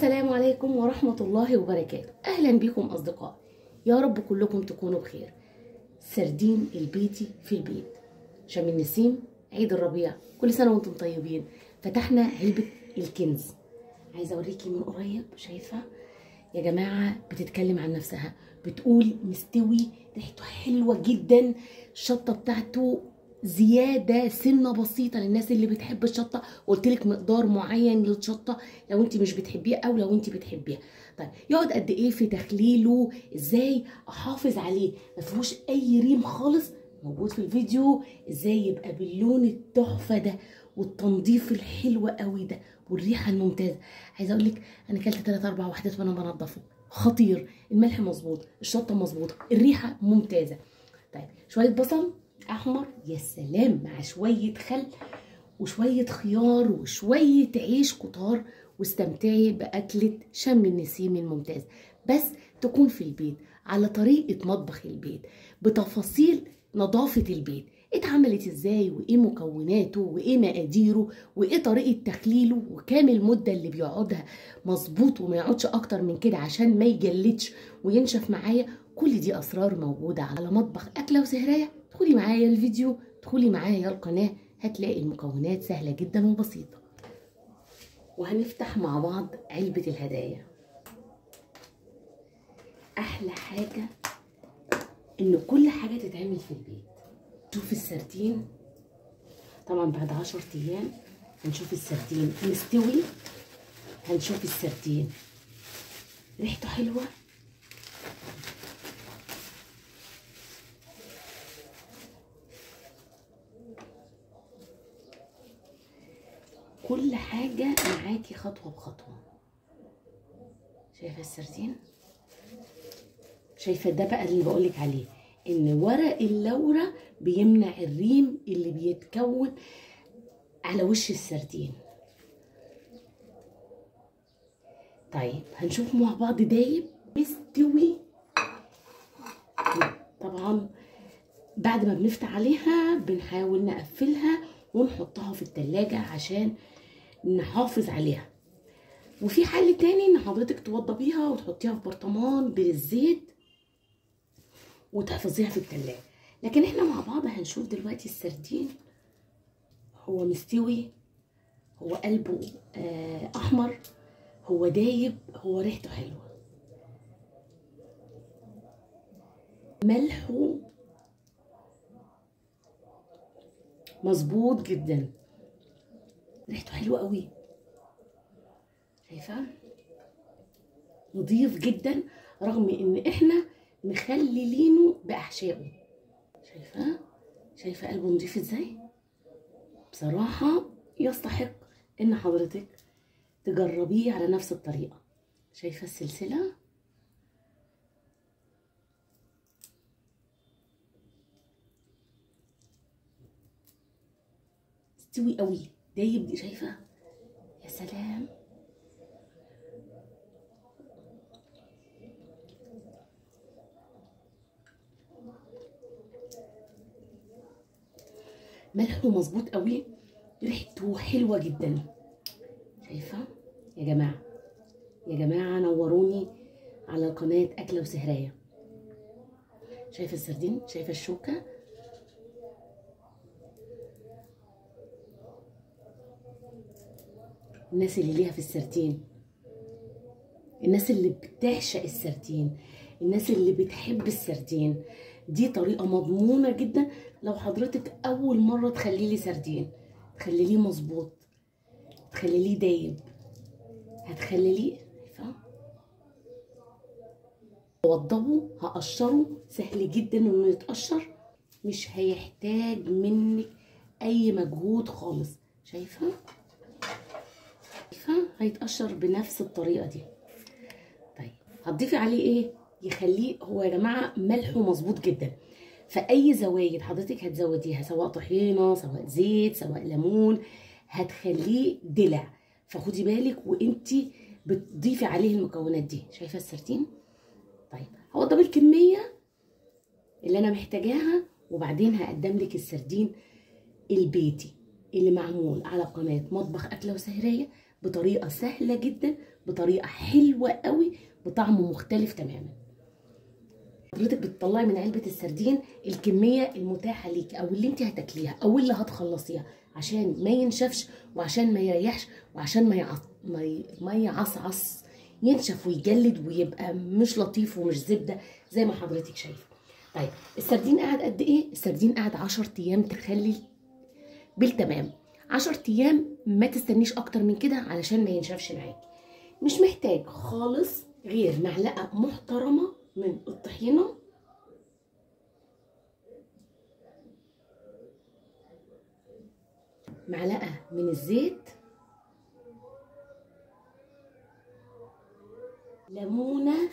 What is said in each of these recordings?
السلام عليكم ورحمة الله وبركاته. أهلا بكم أصدقائي، يا رب كلكم تكونوا بخير. سردين البيتي في البيت، شم النسيم، عيد الربيع، كل سنة وانتم طيبين. فتحنا علبة الكنز، عايزة أوريكي من قريب. شايفة يا جماعة، بتتكلم عن نفسها، بتقول مستوي، ريحته حلوة جدا، الشطة بتاعته زيادة سنة بسيطة للناس اللي بتحب الشطه. قلت لك مقدار معين للشطه لو انت مش بتحبيها او لو انت بتحبيها. طيب يقعد قد ايه في تخليله؟ ازاي احافظ عليه ما فيهوش اي ريم خالص؟ موجود في الفيديو ازاي يبقى باللون التحفة ده والتنظيف الحلو قوي ده والريحه الممتازة. عايزه اقول لك انا اكلت 3 4 وحدات وانا بنضفه، خطير. الملح مظبوط، الشطه مظبوطة، الريحة ممتازة. طيب شوية بصل احمر، يا سلام، مع شوية خل وشوية خيار وشوية عيش كتار، واستمتعي باكله شم النسيم الممتاز. بس تكون في البيت على طريقه مطبخ البيت، بتفاصيل نظافة البيت، اتعملت ازاي وايه مكوناته وايه مقاديره وايه طريقه تخليله وكام المدة اللي بيقعدها مظبوط وما يقعدش اكتر من كده عشان ما يجلدش وينشف معايا. كل دي اسرار موجودة على مطبخ اكله وسهريه. ادخلي معايا الفيديو، ادخلي معايا القناة، هتلاقي المكونات سهلة جدا وبسيطة. وهنفتح مع بعض علبة الهدايا. احلى حاجة ان كل حاجة تتعمل في البيت. شوف السردين، طبعا بعد 10 ايام هنشوف السردين مستوي، هنشوف السردين ريحته حلوة. كل حاجة معاكي خطوة بخطوة. شايفة السردين؟ شايفة ده بقى اللي بقولك عليه، ان ورق اللورة بيمنع الريم اللي بيتكون على وش السردين. طيب هنشوف مع بعض دايب مستوي. طبعا بعد ما بنفتح عليها بنحاول نقفلها ونحطها في التلاجة عشان نحافظ عليها. وفي حل تاني ان حضرتك توضبيها وتحطيها في برطمان بالزيت وتحفظيها في التلاجة. لكن احنا مع بعض هنشوف دلوقتي السردين هو مستوي، هو قلبه احمر، هو دايب، هو ريحته حلوة، ملحة مظبوط جدا، ريحته حلوة قوي. شايفه؟ نضيف جدا رغم ان احنا مخللينه باحشائه. شايفه؟ شايفه قلبه نضيف ازاي؟ بصراحة يستحق ان حضرتك تجربيه على نفس الطريقة. شايفه السلسلة؟ مستوي قوي، دايب. شايفه؟ يا سلام. ملحة مظبوط قوي، ريحته حلوة جدا. شايفه يا جماعة؟ يا جماعة نوروني على قناة اكله وسهريه. شايفه السردين؟ شايفه الشوكة؟ الناس اللي ليها في السردين، الناس اللي بتعشق السردين، الناس اللي بتحب السردين، دي طريقة مضمونة جدا. لو حضرتك أول مرة تخلي لي سردين، تخلي ليه مظبوط، تخلي ليه دايب، هتخلي ليه. هوضبه، هقشره، سهل جدا انه يتقشر، مش هيحتاج منك أي مجهود خالص. شايفة؟ هيتقشر بنفس الطريقة دي. طيب هتضيفي عليه ايه يخليه؟ هو يا جماعة ملحة مظبوط جدا، فاي زوايد حضرتك هتزوديها سواء طحينه سواء زيت سواء ليمون هتخليه دلع، فخدي بالك وانتي بتضيفي عليه المكونات دي. شايفه السردين؟ طيب هوضب الكمية اللي انا محتاجاها وبعدين هقدم لك السردين البيتي اللي معمول على قناة مطبخ اكله وسهريه بطريقة سهلة جدا بطريقة حلوة قوي بطعم مختلف تماما. حضرتك بتطلعي من علبة السردين الكمية المتاحة ليك او اللي انت هتاكليها او اللي هتخلصيها، عشان ما ينشفش وعشان ما يريحش وعشان ما يعصعص، ينشف ويجلد ويبقى مش لطيف ومش زبدة زي ما حضرتك شايفه. طيب السردين قعد قد ايه؟ السردين قعد 10 ايام تخلي بالتمام، 10 ايام، ما تستنيش اكتر من كده علشان ما ينشفش معاكي. مش محتاج خالص غير معلقه محترمه من الطحينه، معلقه من الزيت، ليمونه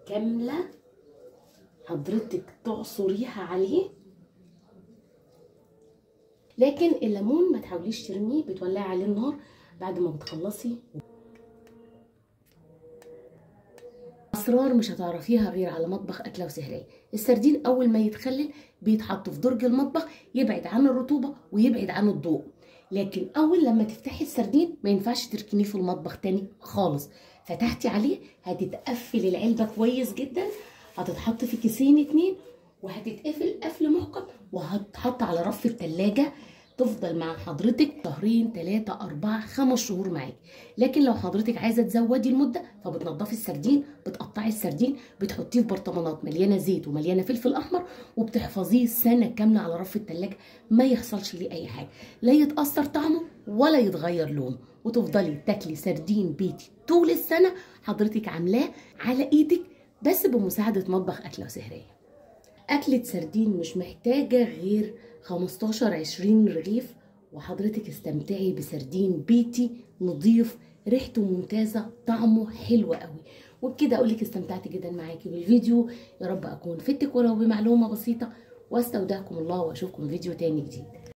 كاملة حضرتك تعصريها عليه، لكن الليمون ما تحاوليش ترميه، بتولعي عليه النار بعد ما بتخلصي. اسرار مش هتعرفيها غير على مطبخ اكله وسهريه. السردين اول ما يتخلل بيتحط في درج المطبخ، يبعد عن الرطوبة ويبعد عن الضوء، لكن اول لما تفتحي السردين ما ينفعش تركنيه في المطبخ تاني خالص. فتحتي عليه هتتقفل العلبة كويس جدا، هتتحط في كيسين 2 وهتتقفل قفل محكم، وهتتحط على رف التلاجة، تفضل مع حضرتك شهرين 3 4 5 شهور معاك. لكن لو حضرتك عايزه تزودي المدة فبتنضفي السردين، بتقطعي السردين، بتحطيه في برطمانات مليانة زيت ومليانة فلفل احمر، وبتحفظيه سنة كاملة على رف التلاجة، ما يحصلش ليه اي حاجة، لا يتاثر طعمه ولا يتغير لونه، وتفضلي تاكلي سردين بيتي طول السنة حضرتك عاملاه على ايدك بس بمساعدة مطبخ اكله وسهريه. أكلة سردين مش محتاجة غير 15-20 رغيف، وحضرتك استمتعي بسردين بيتي نظيف، ريحته ممتازة، طعمه حلو قوي. وبكده أقولك استمتعت جدا معاكي بالفيديو، يا رب أكون فدتك ولو بمعلومة بسيطة، واستودعكم الله وأشوفكم فيديو تاني جديد.